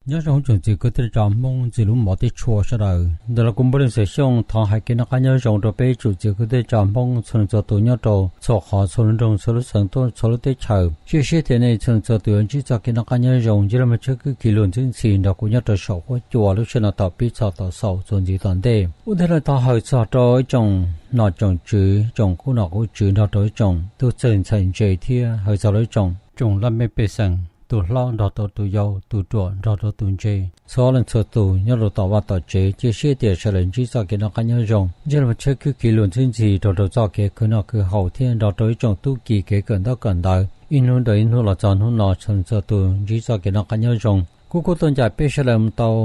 Nyob zoo tsoom txiv kwv tij neej tsa Hmoob ntxwg lub mov thiab tshua sawv daws. Ntawm no kuv Npauj Leej Xwm Xyooj thov hais kev noj qab nyob zoo rau peb tsoom txiv kwv tij neej tsa Hmoob txhua leej txhua tus nyob rau txhua qhov txhua lub nroog txhua lub xeev txhua lub teb chaws. Cia siab tias nej txhua leej txhua tus yuav ntsib txoj kev noj qab nyob zoo, ntsib laj mej tshab kwj kis luag ntxwb ntxhi nrog kuv nyob rau saum huab cua lub sij hawm no thaum pib txog thaum xaus txuas ntxiv tom ntej. Ua ntej no thov hawm txog rau ib tsoom nom tsoom tswv, tsoom qub nom qub tswv nrog rau ib tsoom tub txawg ntxhais ntse thiab hawm txog rau ib tsoom, tsoom laj mej pej xeem, tus hlob nrog rau tus yau, tus ruam nrog rau tus ntse, txhua leej txhua tus nyob rau tom vaj tom tsev. Cia siab tias sawv daws ntsib txoj kev noj qab nyob zoo, ntsib laj mej tshab kwj kis luag ntxwb ntxhi nrog rau txoj kev khwv noj khwv haus thiab nrog rau ib tsoom tub ki kev kawm ntaub kawm ntawv ib hnub rau ib hnub los txog hnub no txhua leej txhua tus ntsib txoj kev noj qab nyob zoo. Kuv kuj tuaj ncaim peb sawv daws mus tau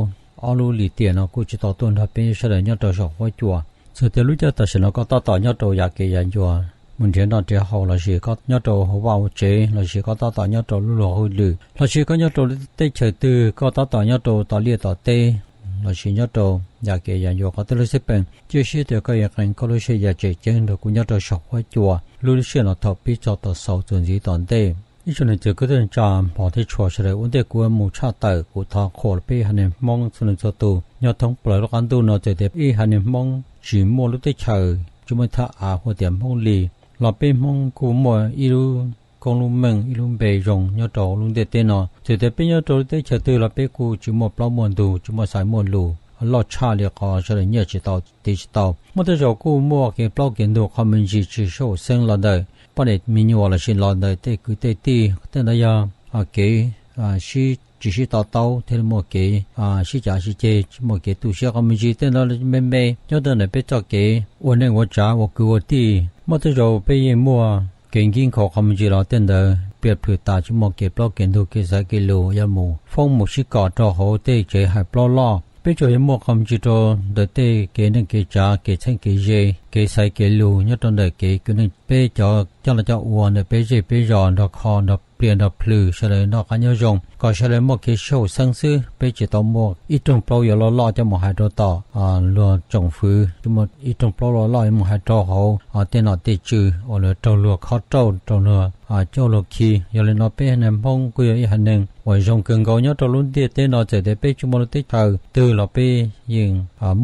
ob lub lim tiam no kuj tsis tau tuaj nrog peb sawv daws nyob rau saum huab cua. Txawm tias lub caij tam sim no koj tab tom nyob rau yav kev yav ncua mus nrhiav noj nrhiav haus lossis koj nyob rau hauv vaj hauv tsev lossis koj tab tom nyob rau lub luag hauj lwm lossis koj nyob rau lub teb chaws twg, koj tab tom nyob rau tom liaj tom teb lossis nyob rau yav kev yav ncua qhov twg los xij peem, cia siab tias koj yuav qee koj lub siab yam tseem ceeb nrog kuv nyob rau saum huab cua lub sij hawm no thaum pib txog thaum xaus txuas ntxiv tom ntej. Ib tsoom niam txiv kwv tij neej tsa Hmoob thiab tshua sawv daws, ua ntej kuv mus tshaj tawm kuv thov qhuas peb haiv neeg Hmoob txhua leej txhua tus nyob thoob plaws lub qab ntuj no. Txawm tias ib haiv neeg Hmoob tsis muaj lub teb chaws, tsis muaj thaj av hu tias Hmoob li, los peb Hmoob kuj muaj ib lub koob lub meej ib lub npe zoo nyob rau lub ntiaj teb no. Txawm tias peb nyob rau lub teb chaws twg los peb kuj tsis muaj plaub muaj ntug, tsis muaj xaiv muaj lus, loj tshaj li qhov sawv daws nyiaj tsis tau tiv tsis tau. Muaj tej zaum kuj muaj kev plaub kev ntug qhov me ntsis tsis sib haum xeeb los ntawm poj niam me nyuam lossis los ntawm tej kwv tej tij. Tej ntawd yog kev sib, tsis sib to taub thiaj li muaj kev sib cav sib ceg, tsis muaj kev tu siab qhov me ntsis. Tej ntawd me me nyob rau ntawm peb txoj kev ua neej ua tsav ua kwv ua tij. Muaj tej zaum peb yeej muaj kev nkib nkhaus qhov me ntsis los tej ntawd piam plhws tas, tsis muaj kev plaub kev ntug kev xaiv kev lus, yuav mus foob mus sib kos rau hauv tej tsev hais plaub loj. Peb tsuas yog muaj qhov me ntsis rau ntawm tej kev neej kev tsav, kev txheeb kev ze, kev xaiv kev lus nyob rau ntawm kev kwv neej peb cov coj los coj ua ntawm peb zej peb zos nrog kho nrog pliag nrog plhws sawv daws noj qab nyob zoo kom sawv daws muaj kev sib haum xeeb xwb. Peb tsis tau muaj ib rooj plaub yuav loj loj coj mus hais rau tom luag tsoom fwv, tsis muaj ib rooj plaub loj loj yuav mus hais rau hauv tej nom tej tswv uas luag raug luag khob rauj, raug luag coj luag khi. Yog li no peb haiv neeg Hmoob kuj yog ib haiv neeg uas zoo kawg nkaus nyob rau lub ntiaj teb no. Txawm tias peb tsis muaj lub teb chaws twg los peb yeej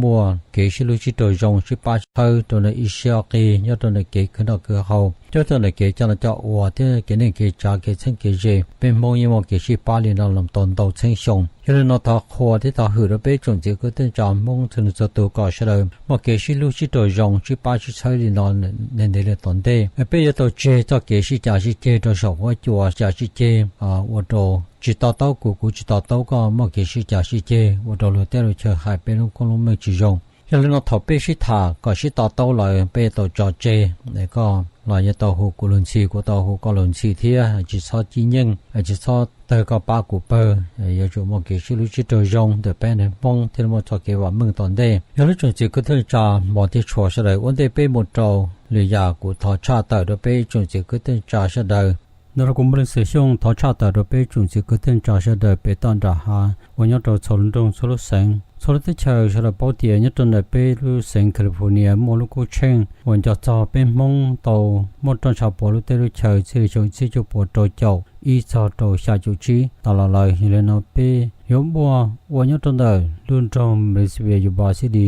muaj kev sib hlub sib raug zoo, sib pab sib txhawb rau ntawm ib sij ob qig nyob rau ntawm kev khwv noj khwv haus, nyob rau ntawm kev coj noj coj ua thiab kev neej kev tsav, kev txheeb kev ze. Peb Hmoob yeej muaj kev sib pab li no los tau ntau txheeb xyoo. Yog li no thov qhuas thiab thov hwm rau peb tsoom txiv kwv tij neej tsa Hmoob txhua leej txhua tus kom sawv daws muaj kev sib hlub sib raug zoo, sib pab sib txhawb li no ntev ntev li tom ntej. Peb yuav tau tseg txoj kev sib cav sib ceg rau saum huab cua, cav sib ceg ua rau tsis to taub kuv, kuv tsis to taub koj, muaj kev sib cav sib ceg ua rau luag teb luag chaw hais peb lub koob lub meej tsis zoo. Yog li no thaum peb sib tham kom sib to taub lawm peb yuav tau tso tseg, koj los yuav tau hu kuv lus ntxhi, kuv tau hu koj lus ntxhi thiab. Tsis txhob cib nyeej, tsis txhob tawg koj pab kuv pawg, yuav tsum muaj kev sib hlub sib raug zoo ntawm peb haiv neeg Hmoob thiaj li muaj txoj kev vam meej tom ntej. Yog li tsoom txiv kwv tij neej tsa Hmoob thiab tshua sawv daws, ua ntej peb mus rau lwm yam kuv thov tshaj tawm rau peb tsoom txiv kwv tij neej tsa sawv daws. Ntawm no kuv Npauj Leej Xwm Xyooj thov tshaj tawm rau peb tsoom txiv kwv tij neej tsa sawv daws pem toj nram hav uas nyob rau txhua lub nroog txhua lub xeev txhua lub teb chaws. Sawv daws paub tias nyob rau ntawm peb lub xeev California muaj lub koob tsheej uas nco txog peb Hmoob tau muaj roj ntsha pua lub teb lub chaws txij li xyoo ib txhiab cuaj puas rau caum ib txog rau xya caum tsib tas los lawm. Yog li no peb yuav muaj ua nyob rau ntawm lub nroog Marysville, Yuba City,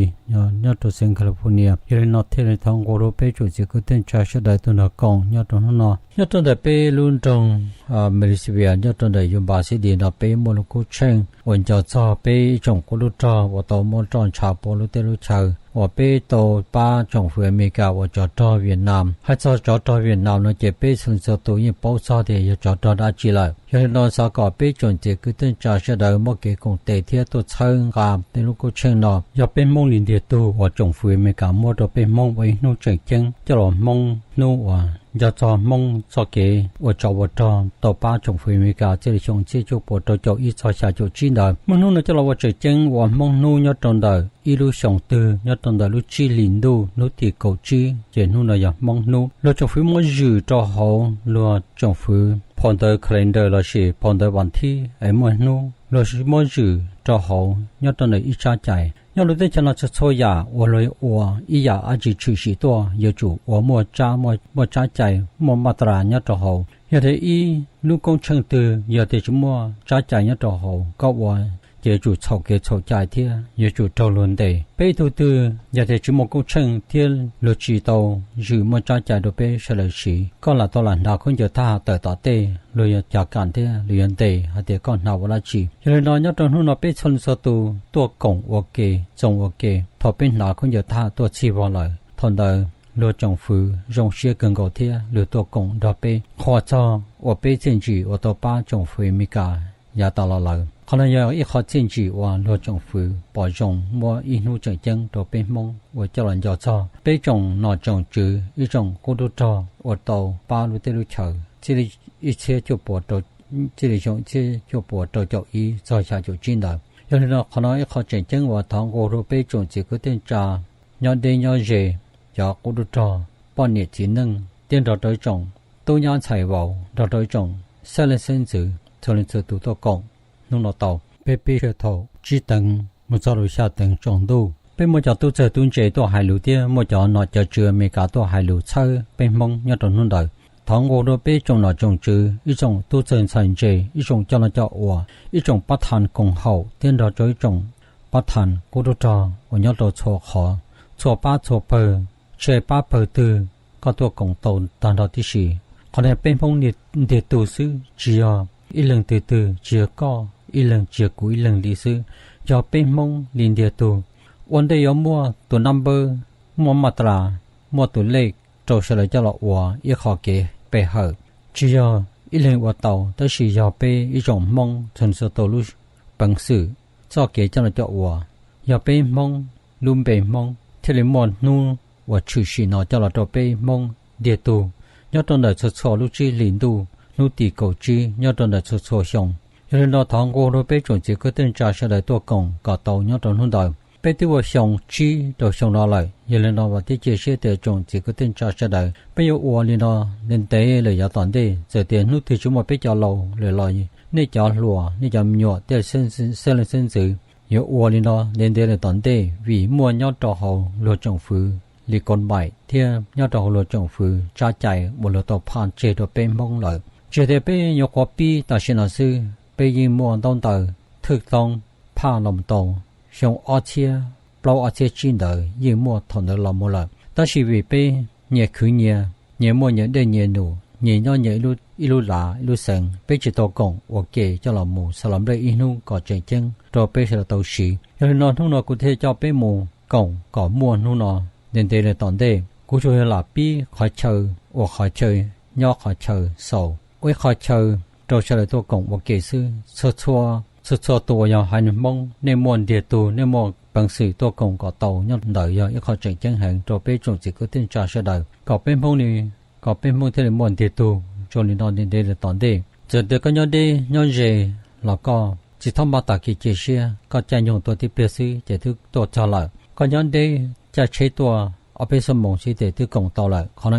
nyob rau xeev California. Yog li no thiaj li thov nqua rau peb tsoom txiv kwv tij neej tsa sawv daws tug nrog koom nyob rau hnub no. Nyob rau ntawm peb lub nroog Marysville nyob rau ntawm Yuba City no peb muaj lub koob tsheej uas nco txog peb ib tsoom qub tub rog uas tau muab roj ntsha pua lub teb lub chaws uas peb tau pab tsoom fwv Amelikas uas tsov rog Vietnam. Hais txog tsov rog Vietnam no ces peb txhua leej txhua tus yeej paub txog tias yog tsov rog dab tsi lawm. Yog li no xav kom peb tsoom txiv kwv tij neej tsa sawv daws muab kev koom tes thiab tuaj txhawb nqa tej lub koob tsheej no. Yog peb Hmoob li ntiag tug uas tsoom fwv Amelikas muab rau peb Hmoob ua ib hnub tseem ceeb coj los Hmoob hnub uas nco txog Hmoob txoj kev ua tsov ua rog tau pab tsoom fwv Amelikas txij li xyoo txhiab cuaj puas rau caum ib txog xya caum tsib ntawd. Muab hnub no coj los ua tseem ceeb ua Hmoob hnub nyob rau ntawm ib lub xyoo twg nyob rau ntawm lub tsib hlis ntuj hnub tim kaum tsib ces hnub no yog Hmoob hnub. Luag tsoom fwv muab zwm rau hauv luag tsoom fwv phau ntawv calendar lossis phau ntawv vas thib es muaj hnub, luag muab zwm rau hauv nyob rau ntawm ib tsab cai. Nyob lub teb chaws no txhua txhua yam uas luag ua ib yam dab tsi tshwm sim tuaj yuav tsum ua muaj tsab, muaj tsab cai, muaj maj tas nyob rau hauv. Yog tias ib lub koob tsheej twg yog tias tsis muaj tsab cai nyob rau hauv, koj ua ces yuav tsum txhaum kev txhaum cai thiab yuav tsum raug luag ntes. Peb ib tug twg yog tias tsis muaj koob tsheej thiab luag tsis tau zwm muaj tsab cai rau peb sawv daws siv, koj lam tau lam hnav khaub ncaws thab ham tawm tom tej, luag yuav cav kam thiab luag yuav ntes hais tias koj hnav ua dab tsi. Yog li no nyob rau hnub no peb txhua leej txhua tus tuaj koom ua ke, txoos ua ke. Thaum peb hnav khaub ncaws thab ham tuaj txhij vog lawm, thaum ntawd luag tsoom fwv zoo siab kawg nkaus thiab luag tuaj koom nrog peb qhuas txog uas peb txiaj ntsim uas tau pab tsoom fwv Amelikas yav tas los lawm. Qhov no yog ib qho txiaj ntsim uas luag tsoom fwv pom zoo muab ib hnub tseem ceeb rau peb Hmoob uas coj los nco txog peb tsoom nom tsoom tswv ib tsoom qub tub rog uas tau pab lub teb lub chaws txij li ib txhiab cuaj puas rau, txij li xyoo txhiab cuaj puas rau caum ib txog xya caum tsib ntawd. Yog li no qhov no ib qho tseem ceeb uas thov nqua rau peb tsoom txiv kwv tij neej tsa nyob deb nyob ze, cov qub tub rog, poj niam txiv neej thiab nrog rau ib tsoom tub nyab ntxhais vauv nrog rau ib tsoom xeeb leej xeeb ntxwv txhua leej txhua tus tuaj koom hnub no tau. Peb pib sij hawm thaum tsib teev mus txog rau xya teev tsaus ntuj. Peb muaj cov tub txawg tub ntse tuaj hais lus thiab muaj cov nom cov tswv Amelikas tuaj hais lus txhawb peb Hmoob nyob rau hnub ntawd. Thov nqua rau peb tsoom nom tsoom tswv, ib tsoom tub txawg ntxhais ntse, ib tsoom coj noj coj ua, ib tsoom pab thas koom haum thiab nrog rau ib tsoom pab thas qub tub rog uas nyob rau txhua qhov, txhua pab txhua pawg, tsis hais pab pawg twg, koj tuaj koom tau tag nrho tib si. Qhov no peb Hmoob ntiag tug xwb, tsis yog ib leeg twg twg, tsis yog koj ib leeg, tsis yog kuv ib leeg li xwb, yog peb Hmoob li ntiag tug. Ua ntej yuav muaj tus nab npawb, muaj maj tas, muaj tus lej rau sawv daws coj los ua ib qho kev pe hawm. Tsis yog ib leeg ua tau, tab sis yog peb ib tsoom Hmoob txhua txhua tus lub peev xwm, txoj kev coj los coj ua. Yog peb Hmoob lub npe Hmoob thiaj li muaj hnub uas tshwm sim no coj los rau peb Hmoob ntiag tug nyob rau ntawm txhua txhua lub tsib hlis ntuj hnub tim kaum tsib nyob rau ntawm txhua txhua xyoo. Yog li no thov nqua rau peb tsoom txiv kwv tij neej tsa sawv daws tuaj koom kom tau nyob rau hnub ntawd. Peb twb ua xyoo tsib rau xyoo no lawm, yog li no vam thiab cia siab tias tsoom txiv kwv tij neej tsa sawv daws peb yuav ua li no ntev ntev lawm yav tom ntej. Txawm tias hnub twg tsis muaj peb cov laus lawm los nej cov hluas, nej cov me nyuam thiab xeeb leej xeeb ntxwv yuav ua li no ntev ntev lawm tom ntej, vim muaj nyob rau hauv luag tsoom fwv li koom maim thiab nyob rau hauv luag tsoom fwv tsab cai uas luag tau phaj tseg rau peb Hmoob lawm. Tsis tias peb nyuam qhuav pib tam sim no xwb, peb yeej muaj ntaub ntawv thwj toob phaj los mus tau xyoo ob txhiab plaub ob txhiab tsib ntawd yeej muaj thaum ntawd los mus lawm. Tab sis vim peb nyias khwv nyias, nyias muaj nyias dej nyias num, nyias nyob nyias ib lub lav ib lub xeev, peb tsis tau koom ua ke coj los mus xav los nplej ib hnub kom tseem ceeb rau peb sawv daws tau siv. Yog li no hnub no kuv thiaj coj peb mus koom kom muaj hnub no ntev ntev lawm tom ntej. Kuv tsuas yog lam pib qhov chaw uas qhov chaw nyob qhov chaw xaus ua ib qhov chaw rau sawv daws tuaj koom ua ke xwb. Txhua txhua tus uas yog haiv neeg Hmoob, nej muaj ntiag tug, nej muaj peev xwm tuaj koom kom tau nyob ntawd yog ib qho tseem ceeb heev rau peb tsoom txiv kwv tij neej tsa sawv daws kom peb Hmoob li, kom peb Hmoob thiaj li muaj ntiag tug zoo li no ntev ntev lawm tom ntej. Txawm tias koj nyob deb nyob ze los koj tsis txhob npaj tas kev cia siab, koj caij nyoog tuaj tib pliag xwb ces twb tuaj txog lawm. Koj nyob deb caij tsheb tuaj ob peb xuab moos xwb ces twb koom tau lawm. Qhov no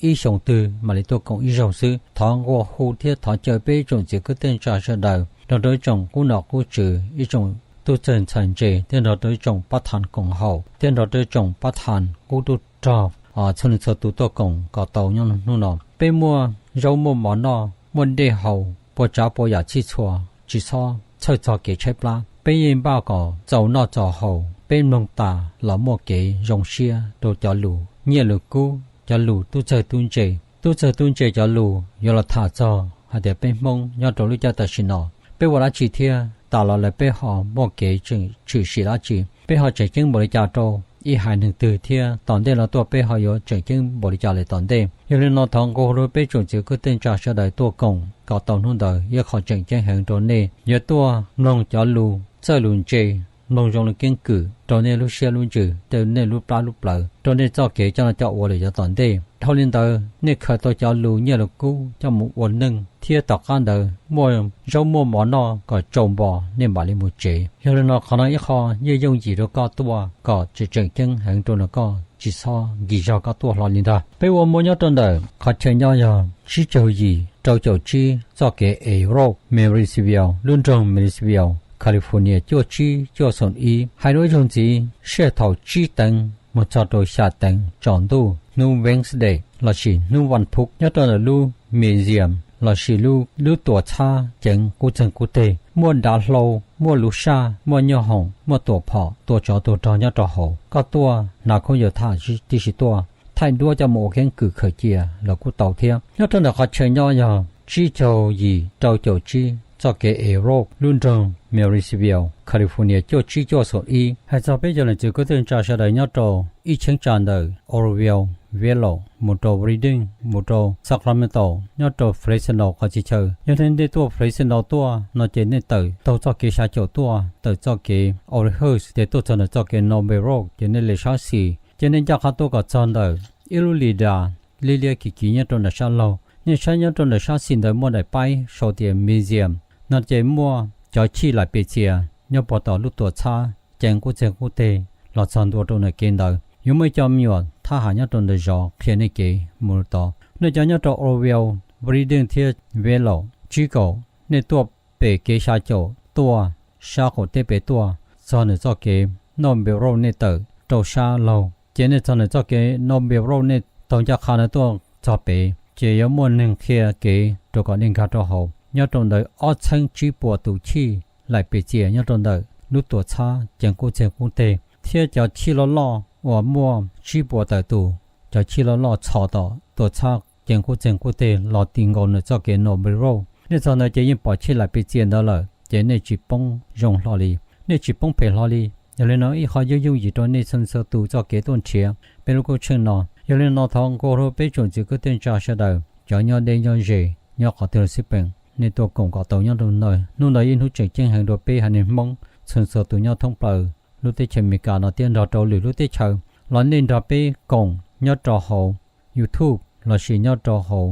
ib xyoos twg mam li tuaj koom ib zaug xwb. Thov nqua hu thiab thov caw peb tsoom txiv kwv tij neej tsa sawv daws nrog rau ib tsoom qub nom qub tswv, ib tsoom tub txawg ntxhais ntse thiab nrog rau ib tsoom pab thas koom haum thiab nrog rau ib tsoom pab thas qub tub rog txhua leej txhua tus tuaj koom kom tau nyob hnub no. Peb muaj zaub muaj mov noj, muaj dej haus, puas tsav puas yam txhij txhua, tsis txhob txhawj txog kev tshaib plab. Peb yeej npaj kom txaus noj txaus haus, peb mloog tas los muaj kev zoo siab rau cov lus nyiaj lus kub, cov lus tub txawg tub ntse. Tub txawg tub ntse cov lus yuav los tham txog hais tias peb Hmoob nyob rau lub caij tam sim no peb ua dab tsi thiab tas los lawm peb ho muaj kev tshwm sim dab tsi, peb ho tseem ceeb npaum li cas rau ib haiv neeg twg thiab tom ntej no tuaj peb ho yuav tseem ceeb npaum li cas lawm tom ntej. Yog li no thov nqua hu rau peb tsoom txiv kwv tij neej tsa sawv daws tuaj koom kom tau hnub ntawd yog qhov tseem ceeb heev rau nej. Yuav tuaj mloog cov lus txawj lus ntse, mloog zoo li keeb kwm rau nej lub siab lub ntsws, rau nej lub plab lub plawv, rau nej txoj kev coj noj coj ua lawm yav tom ntej. Dhau li ntawd nej khaws tau cov lus nyiaj lus kub coj mus ua neej thiab tom qab ntawd muaj zaub muaj mov noj kom tsau npo nej mam li mus tsev. Yog li no qhov no ib qho yeej yooj yim rau koj tuaj kom tseem tseem ceeb heev rau no koj tsis txhob nkis zog koj tuaj hlo li ntag. Peb ua muaj nyob rau ntawm qhov chaw nyob yog tsib caug yim rau caum tsib txoj kev Europe Marysville, lub nroog Marysville, California cuaj tsib cuaj xoom ib. Hais rau ib zaug ntxiv, sij hawm thaum tsib teev mus txog rau xya teev tsaus ntuj hnub Wednesday lossis hnub vas phuv nyob rau ntawm lub museum lossis lub tuam txhab ceev qub txeeg qub teg, muaj dav hlau, muaj lub saj, muaj nyoob hoom, muaj tuam phom, tuam tsov tuam rog nyob rau hauv. Koj tuaj hnav khaub ncaws tham tib si tuaj, thaij duab coj mus ua keeb kwm khaws cia los kuj tau thiab. Nyob rau ntawm qhov chaw nyob yog tsib caug yim rau caum tsib txoj kev Europe, lub nroog Marysville, California cuaj tsib cuaj xoom ib. Hais txog peb cov leej txiv kwv tij neej tsa sawv daws nyob rau ib cheeb tsam ntawm Oroville, Velo, mus rau Redding, mus rau Sacramento, nyob rau Fresno qhov txhia chaw. Yog nej tuaj Fresno tuaj no ces nej tawm taug txoj kev xya caum tuaj, tawm txoj kev Oreos ces tuaj txog ntawm txoj kev North Bay Road ces nej li sab xis ces nej ncaj qha tuaj kom txog ntawm ib lub li das liab liab kiv kiv nyob rau ntawm sab laug. Nej saib nyob rau ntawm sab xis ntawd muaj daim paib sau tias museum no ces muaj cov chij laim pes txias nyob puag tom lub tuam txhab ceev qub txeeg qub teg los txog ntua rau ntawm kev ntawd. Yuav muaj ib co me nyuam thab ham nyob rau ntawm zos qhia nej kev mus tod. Nej cov nyob rau Oroville, Redding thiab Velo, tsib kaum, nej tuaj pem kev xya caum tuaj sab qaum teb pem tuaj txog ntawm txoj kev North Bay Road nej tawm rau sab laug ces nej txog ntawm txoj kev North Bay Road nej taug ncaj qha ntawd tuaj txog pem ces yuav muaj neeg qhia kev rau kom nej nkag rau hauv. Nyob rau ntawd ob txheeb tsib puas tus chij laim pes txias nyob rau ntawm lub tuam txhab ceev qub txeeg qub teg thiab cov chij loj loj uas muaj tsib puas tawm tus, cov chij loj loj txhos tom tuam txhab ceev qub txeeg qub teg los ti nkaus ntawm txoj kev North Bay Road. Nej txog ntawd ces yeej pom chij laim pes txias ntawd lawm ces nej tsis poob zoo hlo li, nej tsis poob phem hlo li. Yog li no ib qho yooj yooj yim rau nej txhua txhua tus txoj kev tuaj nrhiav peb lub koob tsheej no. Yog li no thov nqua hu rau peb tsoom txiv kwv tij neej tsa sawv daws cov nyob deb nyob ze, nyob qhov twg los xij peem, nej tuaj koom kom tau nyob rau hnub ntawd. Hnub ntawd yog hnub tseem ceeb heev rau peb haiv neeg Hmoob txhua txhua tus nyob thoob plaws lub teb chaws Amelikas no thiab nrog rau lwm lub teb chaws los nej nrog peb koom nyob rau hauv YouTube lossis nyob rau hauv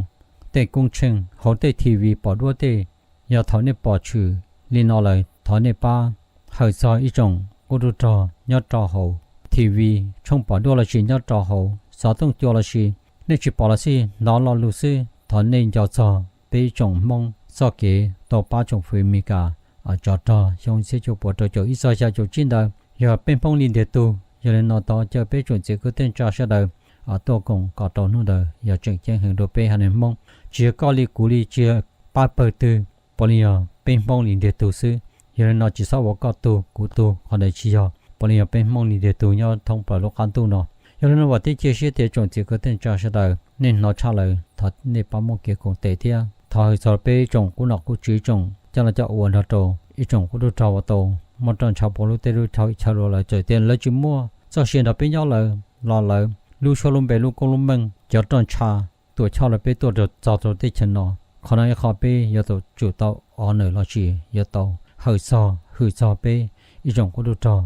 tej koob tsheej hauv tej T V pom duab tej. Yog thaum nej pom tshwm li no lawm thov nej pab hawm txog ib tsoom qub tub rog nyob rau hauv T V, tshoob pom duab lossis nyob rau hauv xov tooj cua lossis nej tsis pom los xij hnov lo lus xwb, thov nej nco txog peb ib tsoom Hmoob txoj kev tau pab tsoom fwv Amelikas tsov rog xyoo txhiab cuaj puas rau caum ib txog xya caum tsib ntawd yog peb Hmoob li ntiag tug. Yog li no thov caw peb tsoom txiv kwv tij neej tsa sawv daws tuaj koom kom rau hnub ntawd yog tseem ceeb heev rau peb haiv neeg Hmoob. Tsis yog koj li kuv li, tsis yog pab pawg twg, puav leej yog peb Hmoob li ntiag tug xwb. Yog li no tsis txhob ua koj tug kuv tug, qhov ntawd tsis yog, puav leej yog peb Hmoob li ntiag tug nyob thoob plaws lub qab ntuj no. Yog li no vam thiab cia siab tias tsoom txiv kwv tij neej tsa sawv daws nej hnov tshaj lawm thov nej pab muab kev koom tes thiab thov hawm txog peb tsoom qub nom qub tswv tsoom coj los coj ua nrog rau ib tsoom qub tub rog uas tau muab roj ntsha pua lub teb lub chaw ib chaw lawm, txawm tias lawv tsis muaj txoj sia nrog peb nyob lawm los lawv lub suab lub npe lub koob lub meej cov roj ntsha tuam choj lawv peb tuaj txog rau teb chaws no. Qhov no ib qho peb yuav tau tsum tau honor lossis yuav tau hawm txog hwm txog peb ib tsoom qub tub rog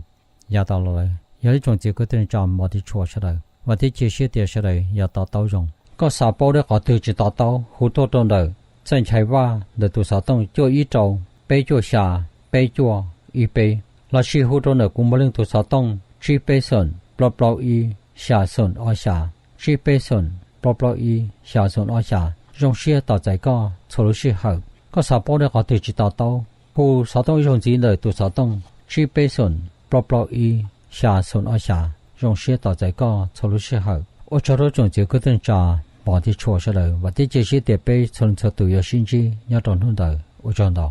yav tas los lawm. Yog ib tsoom txiv kwv tij neej tsa mos thiab tshua sawv daws, vam thiab cia siab tias sawv daws yuav to taub zoo. Koj xav paub dab qhov twg tsis to taub hu tuaj rau ntawm txawj nchai vaj ntawm tus xov tooj cuaj ib rau peb cuaj xya peb cuaj ib peb, lossis hu rau ntawm kuv Mos Leej tus xov tooj tsib peb xoom plaub plaub ib xya xoom ob xya, tsib peb xoom plaub plaub ib xya xoom ob xya. Zoo siab tos txais koj txhua lub sij hawm. Koj xav paub dab qhov twg tsis to taub hu xov tooj ib zaug ntxiv ntawm tus xov tooj tsib peb xoom plaub plaub ib xya xoom ob xya. Zoo siab tos txais koj txhua lub sij hawm. Ua tsaug rau tsoom txiv kwv tij neej tsa mos thiab tshua sawv daws, vam thiab cia siab tias peb txhua leej txhua tus yuav sib ntsib nyob rau hnub ntawd. Ua tsaug ntau.